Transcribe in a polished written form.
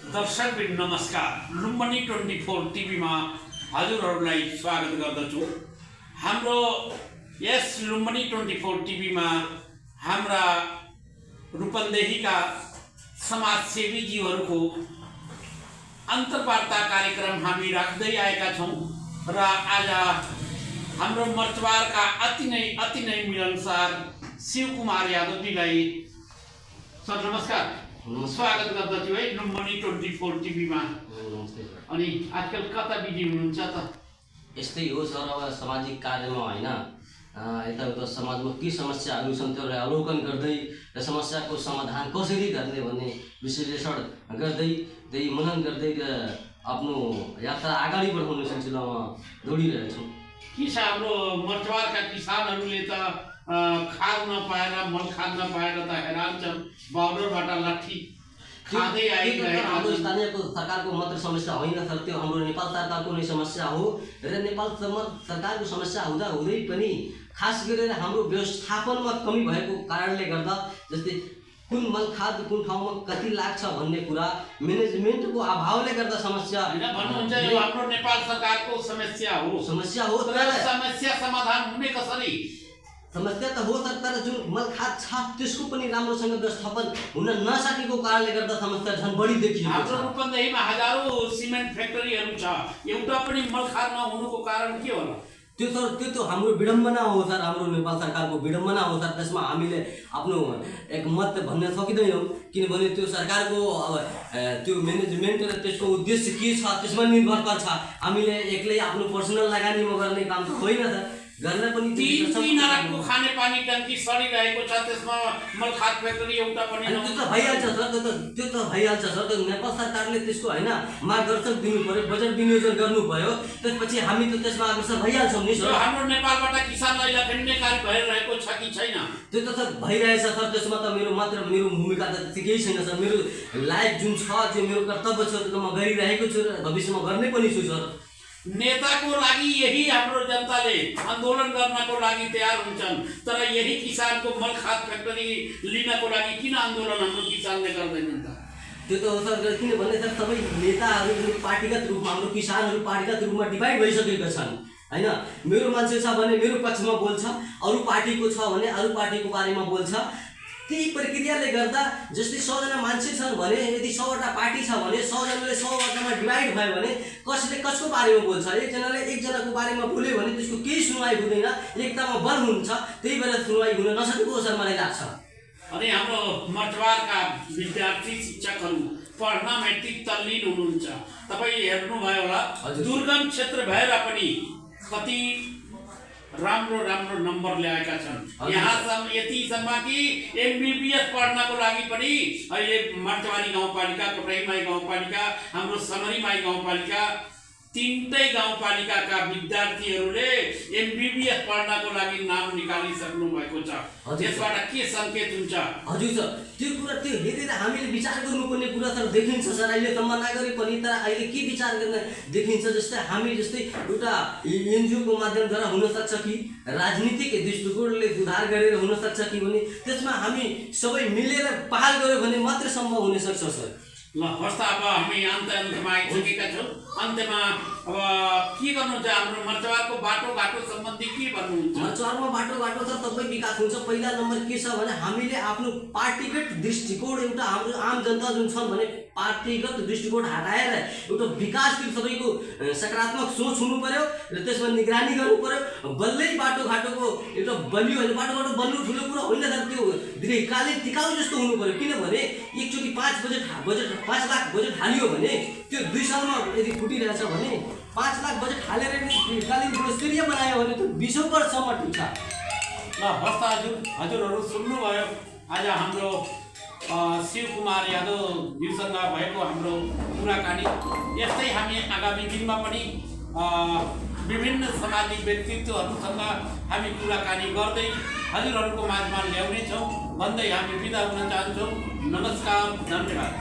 दर्शकवृन्द नमस्कार। लुम्बिनी 24 टिभीमा हजुरहरूलाई स्वागत गर्दछु। हाम्रो यस लुम्बिनी 24 टिभीमा हाम्रा रूपन्देहीका समाजसेवीजीहरूको अन्तर्वार्ता कार्यक्रम हामी राख्दै आएका छौँ र आज हाम्रो मर्चवारका अति नै मिलनसार शिवकुमार यादवजीलाई सर नमस्कार, स्वागत गर्दछु है लुम्बिनी 24 टिभीमा। अनि आजकल कता बिजी हुनुहुन्छ त? यस्तै हो सर, अब सामाजिक कार्यमा होइन, यताउता समाजमा के समस्याहरू छन् त्यसलाई अवलोकन गर्दै र समस्याको समाधान कसरी गर्ने भन्ने विश्लेषण गर्दै त्यही मनन गर्दै र आफ्नो यात्रा अगाडि बढाउने सिलसिलामा दौडिरहेछौँ। के छ हाम्रो मर्चवारका किसानहरूले त खाद नपाएर मल खाद नपाएर त हैरान छन्। बर्डरबाट लाठी खाँदै आइरहेको हाम्रो स्थानीय सरकारको मात्र समस्या होइन सर, त्यो हाम्रो नेपाल सरकारको नै समस्या हो र नेपाल सरकारको समस्या हुँदै पनि खास गरेर हाम्रो व्यवस्थापनमा कमी भएको कारणले गर्दा, जस्तै कुन मल खाद कुन ठाउँमा कति लाग्छ भन्ने कुरा म्यानेजमेन्टको अभावले गर्दा समस्या हैन भन्नुहुन्छ। यो हाम्रो नेपाल सरकारको समस्या हो तर समस्या समाधान हुने कसरी? समस्या त हो सर, तर जुन मल खाद छ त्यसको पनि राम्रोसँग व्यवस्थापन हुन नसकेको कारणले गर्दा समस्या झन् बढी देखिएको छ। हाम्रो रूपन्देहीमा हजारौं सिमेन्ट फ्याक्ट्रीहरू छ, एउटा पनि मल खाद नहुनुको कारण के होला? त्यो त हाम्रो विडम्बना हो सर, हाम्रो नेपाल सरकारको विडम्बना हो सर। त्यसमा हामीले आफ्नो एक मत भन्न सकिँदैनौँ, किनभने त्यो सरकारको त्यो म्यानेजमेन्ट र त्यसको उद्देश्य के छ त्यसमा निर्भर गर्छ। हामीले एक्लै आफ्नो पर्सनल लगानीमा गर्ने काम त होइन सर, गर्न पनि तीन अरबको खाने पानी टंकी सडिरहेको छ, त्यसमा मल खाद फ्याक्ट्री एउटा पनि त्यो त भइहाल्छ सर, त्यो त भइहाल्छ सर। नेपाल सरकारले त्यसको होइन मार्गदर्शन दिनु पर्यो, बजेट विनियोजन गर्नु भयो, त्यसपछि हामी त त्यसमा अग्रसर भइहाल्छौँ नि सर। हाम्रो नेपालबाट किसानलाई लखेट्ने कार्य भइरहेको छ कि छैन? त्यो त सर भइरहेछ सर, त्यसमा त मेरो भूमिका त केही छैन सर। मेरो लायक जुन छ, जो मेरो कर्तव्य छ त्यो म गरिरहेको छु र भविष्यमा गर्ने पनि छु सर। नेताको लागि यही हाम्रो जनताले आन्दोलन गर्नको लागि तयार हुन्छन्, तर यही किसानको मल खाद फ्याक्ट्री लिनको लागि किन आन्दोलन हाम्रो किसानले गर्दैनन् त? त्यो त हो सर, किनभने सर सबै नेताहरू पार्टीगत रूपमा, हाम्रो किसानहरू पार्टीगत रूपमा डिभाइड भइसकेका छन् होइन। मेरो मान्छे छ भने मेरो पक्षमा बोल्छ, अरू पार्टीको छ भने अरू पार्टीको बारेमा बोल्छ। त्यही प्रक्रियाले गर्दा जस्तै 100 जना मान्छे छन् भने, यदि 100वटा पार्टी छ भने 100 जनाले 100वटामा डिभाइड भयो भने कसैले कसको बारेमा बोल्छ? एकजनाले एकजनाको बारेमा बोल्यो भने त्यसको केही सुनवाई हुँदैन, एकतामा बल हुन्छ, त्यही भएर सुनवाई हुन नसकेको सर मलाई लाग्छ। अनि हाम्रो मर्चवारका विद्यार्थी शिक्षकहरू पढ्नमा यति तल्लीन हुनुहुन्छ। तपाईँ हेर्नुभयो होला, दुर्गम क्षेत्र भएर पनि कति राम्रो नम्बर ल्याएका छन्। यहाँसम्म यतिसम्म कि MBBS पढ्नको लागि पनि अहिले मर्चवारी गाउँपालिका, कोटहीमाई गाउँपालिका, हाम्रो समरीमाई गाउँपालिका, तीनटै गाउँपालिकाका विद्यार्थीहरूले MBBS पढ्नको लागि नाम निकालिसक्नु भएको छ। यसबाट के सङ्केत हुन्छ? हजुर सर, त्यो कुरा त्यो हेरेर हामीले विचार गर्नुपर्ने कुरा सर देखिन्छ सर। अहिलेसम्म नगरे पनि तर अहिले के विचार गर्न देखिन्छ, जस्तै हामी जस्तै एउटा NGOको माध्यमद्वारा हुनसक्छ कि राजनीतिक दृष्टिकोणले सुधार गरेर हुनसक्छ कि भने त्यसमा हामी सबै मिलेर पहल गऱ्यो भने मात्र सम्भव हुनसक्छ सर। ल हस् त, अब हामी अन्त्यमा आइसकेका छौँ। अन्त्यमा अब के गर्नुहुन्छ? हाम्रो मर्चवारको बाटोघाटो सम्बन्धी के भन्नुहुन्छ? मर्चवारमा बाटोघाटो सर सबै विकास हुन्छ। पहिला नम्बर के छ भने हामीले आफ्नो पार्टीगत दृष्टिकोण, एउटा हाम्रो आम जनता जुन छन् भने पार्टीगत दृष्टिकोण हटाएर एउटा विकासतिर सबैको सकारात्मक सोच हुनु पर्यो र त्यसमा निगरानी गर्नु पर्यो। बल्लै बाटोघाटोको एउटा बलियो होइन, बाटोघाटो बल्नु ठुलो कुरा होइन सर, त्यो दीर्घकालीन टिकाउ जस्तो हुनु पर्यो। किनभने एकचोटि 5 लाख बजेट हालियो भने त्यो 2 सालमा यदि फुटिरहेछ भने 5 लाख बजेट हालेर दीर्घकालीन गुणस्तरीय बनायो भने त्यो 20 वर्षसम्म टिक्छ। ल हस् त, हजुरहरू सुन्नुभयो आज हाम्रो शिवकुमार यादवज्यूसँग भएको हाम्रो कुराकानी। यस्तै हामी आगामी दिनमा पनि विभिन्न सामाजिक व्यक्तित्वहरूसँग हामी कुराकानी गर्दै हजुरहरूको माझमा ल्याउनेछौँ भन्दै हामी बिदा हुन चाहन्छौँ। नमस्कार, धन्यवाद।